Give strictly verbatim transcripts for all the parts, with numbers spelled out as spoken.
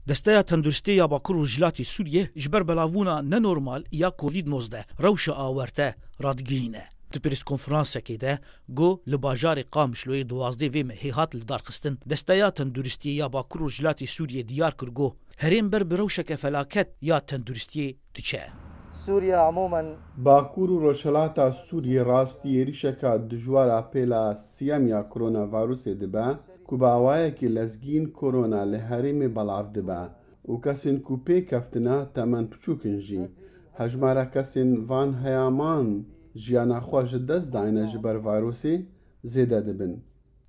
Desteya Tenduristiyê ya Bakur Rojhilatê Sûriyê ji ber belavbûna nenormal ya Covid nozdeh rewşa awarte radigihîne. Di prêskonferansekê de got, li bajarê Qamişloyê duwazdeh vê mehê hat lidarxistin. Desteya Tenduristiyê ya Bakur Rojhilatê Sûriyê diyar kir, got, herêm ber bi rewşeke felaket ya tenduristiyê diçe. سوريا عموما Bakur û Rojhilata Sûriyê rastî êrîşeka dijwar a pêla siyem ya koronavîrusê dibe ku bi awayekî lezgîn korona li herêmê belav dibe û kesên ku pê keftine temen piçûk in jî. Hejmara kesên van heyaman jiyana xwe ji dest dayne ji ber vîrusê zêde dibin.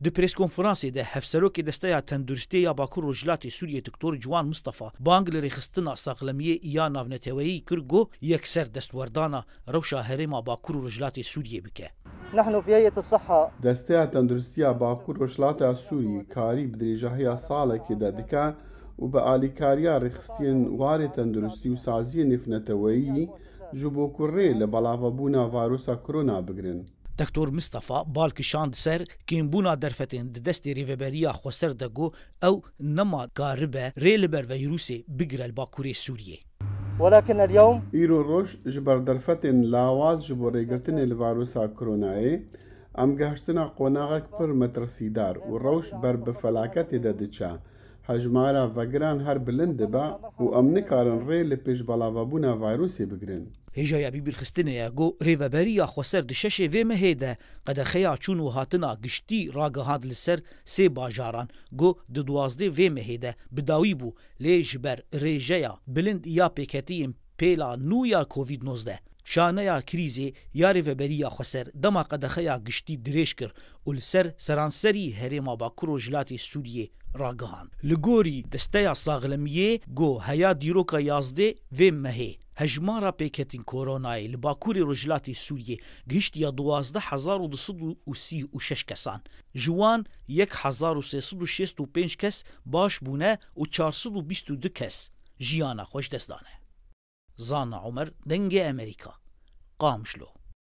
Di prêskonferansê de Hevserokê Desteya Tenduristiyê ya Bakur Rojhilatê Sûriyê Doktor Ciwan Mistefa bang li rêxistina saxlemiyê ya navneteweyî kir, got, yekser destwerdana rewşa herêma Bakur û Rojhilatê Sûriyê bike. نحن في هيئة الصحة Desteya Tenduristiya Bakur Rojhilata Sûriyê karî bi dirêjahiya salekê de dike û bi alîkariya rêxistiyên warê tenduristî û saziyên nêvneteweyî ji bo ku rê li belavbûna vîrusa korona bigirin. Doktor Mistefa bal kişand ser kêmbûna derfetên di destê Rêveberiya Xweser de, got, ew nema karibe rê li ber vîrusê bigire li Bakurê Sûriyê. ولكن اليوم Îro roj ji ber derfetên lawaz ji bo rêgirtinê li vîrusa koronayê, em gehiştine qonaxek pir metirsîdar û rewş ber bi felaketê de diçe. Hejmara vegiran her bilind dibe û em nikarin rê li pêş belavbûna vîrusê bigirin. Hêjaya bîbîrxistinê ye, got, Rêveberiya Xweser di şeşê vê mehê de qedexeya çûn û hatina giştî ragihand li ser sê bajaran, got, di duwazdeh vê mehê de bi dawî bû, lê ji ber rêjeya bilind ya pêketiyên pêla nû ya Covid nozdeh, şaneya krîzê ya Rêveberiya Xweser dema qedexeya giştî dirêj kir û li ser seranserî herêma Bakur Rojhilatê Sûriyê ragihand. Li gorî Desteya Saxlemiyê, got, heya dîroka yazdeh vê mehê, hejmara pêketên koronayê li Bakurê Rojhilatê Sûriyê gihiştiye duwazdeh hezar û du sed û sî û şeş kesan. Ji wan yek hezar û sê sed û şêst û pênc kes baş bûne û çar sed û bîst û du kes jiyana xwe ji dest dane. Zana Omer, Dengê Amerîka, Qamişlo.